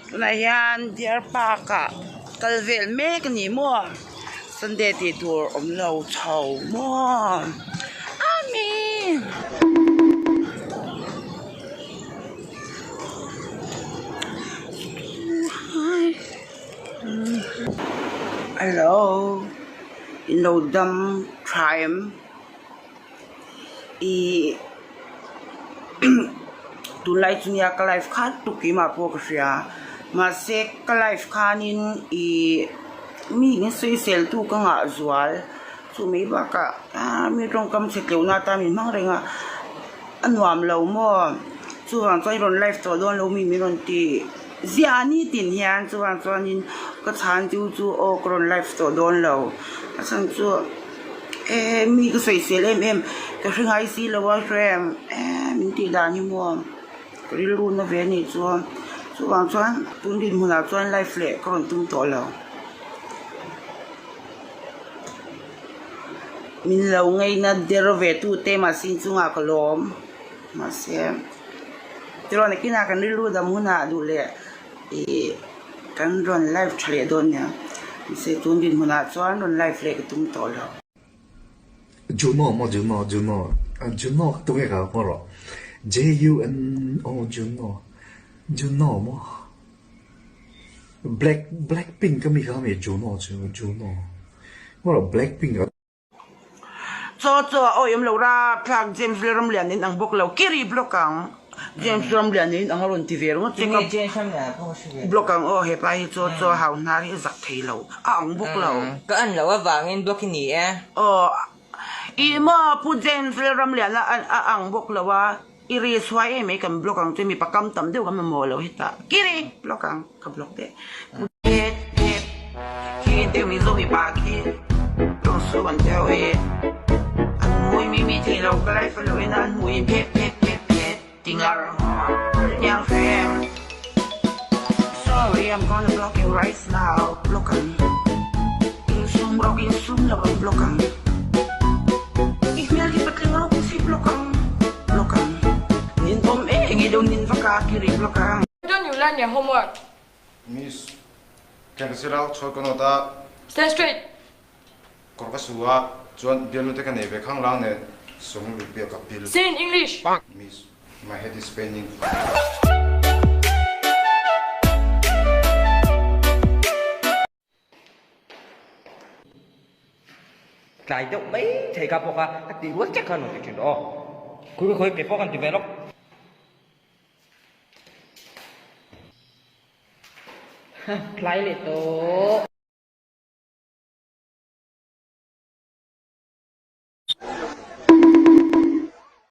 Tunah hian deer park ah kal vel mek a ni maw sunday tih tur awm lo chho maw amen. Hello in lo dam tha em Ihh tunlai chu nia ka life khan tuk keimah pawh ka hria mahse ka life khanin ihh mi in sawisel tu ka ngah zual chu mai bakah ah mi tawngkam chhe tleuhna atan min hmang reng a a nuam lo maw chuvang chuan i rawn life tawh dawn lo mi min rawn ti ziah a ni tin hian chuvang chuanin ka chhan chu chu aw ka rawn life tawh dawn lo a chhan chu. Eh mi ka sawisel em em ka hre ngai si lo a hrem eh min tih dan hi maw ka rilru na ve anih chuan chuvang chuan tun dinhmunah chuan life leh ka rawn tum tawh lo min lo ngaina der ve tu te mahse inchungah ka lawm mahse tiraw nakinah kan rilru dam hunah duh leh Ih kan rawn live tha leh dawn nia mahse tun dinhmunah chuan rawn live leh ka tum tawh lo. Juno maw Juno Juno Juno kha tunge ka hmu rawh J U N O Juno Juno maw Black Black Pink ami kha ami Juno chu Juno hmu rawh Black Pink a. Chaw chaw a awih awm lo rapthlak James Lalramlian in ang bawk lo kiri block ang James Lalramlian in ang a rawn ti ve ringawt che ka block ang aw hepa hi chaw chaw hau hnar hi a zak thei lo a ang bawk lo. Ka an loh avangin block i ni e. Aw ih maw Pu James Lalramliana a ang bawk lo a i ri chhuai em mai kan block ang che mipa kam tam deuh kan mamawh lo hetah kiri block ang ka block teh. Don't you learn your homework? Miss, Ken ka sirau chhuat ka nawt a. Stand straight. Kawr ka su a, chuan bialnu te ka nei ve khang lang nen sung lut biak ka pil. Say in English. Miss, My head is paining. Tlai deuh mai thei kha pawh kha ka tih rual chiah khan rawn ti thin rawh aw. Khawi khawi kei pawh kan ti ve lawk. Tlai leh tawh.